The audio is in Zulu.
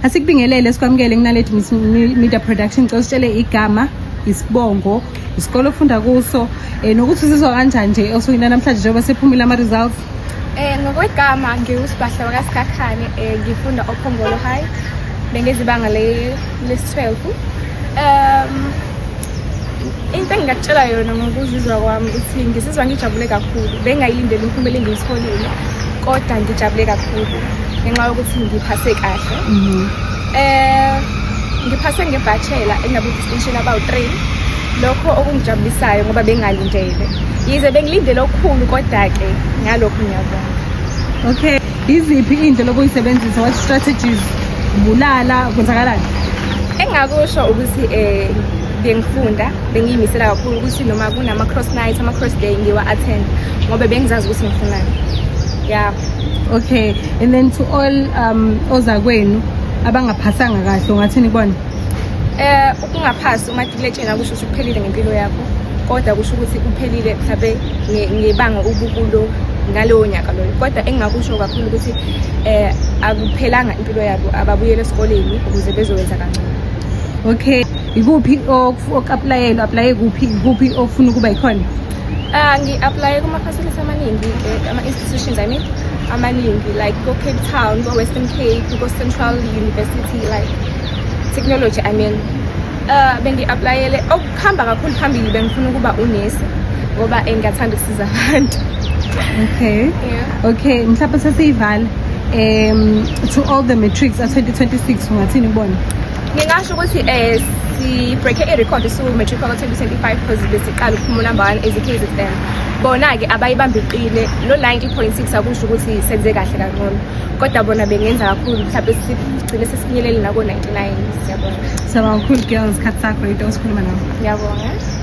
Asikubingelele, sikwamukele kuNaledi Media Production. Cela usitshele igama, isibongo, isikole ofunda kuso, nokuthi uzizwa kanjani nje osukwini namhlanje njengoba sephumile ama-results. Ngokwegama ngiwuSibahla wakaSikhakhane, ngifunda oPhongolo High, bengezibanga lesi-12. Into engingakutshela yona ngokuzizwa kwami ukuthi ngizizwa ngijabule kakhulu. Bengingayilindele imiphumela engiyitholile, kodwa ngijabule kakhulu ngenxa yokuthi ngiphase kahle. Ngiphase nge-bachelor enabo-distinction abawu-3. Lokho okungijabulisayo ngoba bengingalindele. Yize bengilindele okukhulu, kodwa-ke ngalokho ngiyabonga. Okay, iziphi iy'ndlela obuyisebenzisa? What strategies? Bulala, kwenzakalani? Engingakusho ukuthi bengifunda, bengiyimisela kakhulu ukuthi noma kunama-cross night, ama-cross day, ngiwa-attend ngoba bengizazi ukuthi ngifunani. Yeah. Okay, and then to all ozakwenu abangaphasanga kahle, ungathini kubona? Ukungaphasi umatikuletsheni akusho ukuthi kuphelile ngempilo yakho, kodwa kusho ukuthi kuphelile mhlawumbe ngebanga ubukulo ngalowo nyaka loyo. Kodwa engingakusho kakhulu ukuthi akuphelanga impilo yabo, ababuyele esikoleni ukuze bezowenza kangcono. Okay, ikuphi oku-applyele, apply kuphi, ikuphi ofuna ukuba yikhona? Ngi-applye kuma-facilities amaningi, ama-institutions, I mean, amaningi like ko-Cape Town, ko-Western Cape, ko-Central University, like technology, I mean. Bengi-applyele okuhamba kakhulu phambili, bengifuna ukuba unesi ngoba ngiyathanda ukusiza abantu. Okay. Yeah. Okay, mhlawumbe sesiyivala. To all the matrics a 2026, ungathini kubona? Ngingasho ukuthi si-break i-record su-matric waka-2025 because besiqala ukuphuma number 1 as i-KZN. Bona-ke abayibambe iqine lo 90.6, akusho ukuthi senze kahle kangcono, kodwa bona bengenza kakhulu, mhlawumbe sigcine sesifinyelele nako-99. Siyabonga. Siyabonga kakhulu girls, isikhathi sakho into osikhuluma nawe. Ngiyabonga.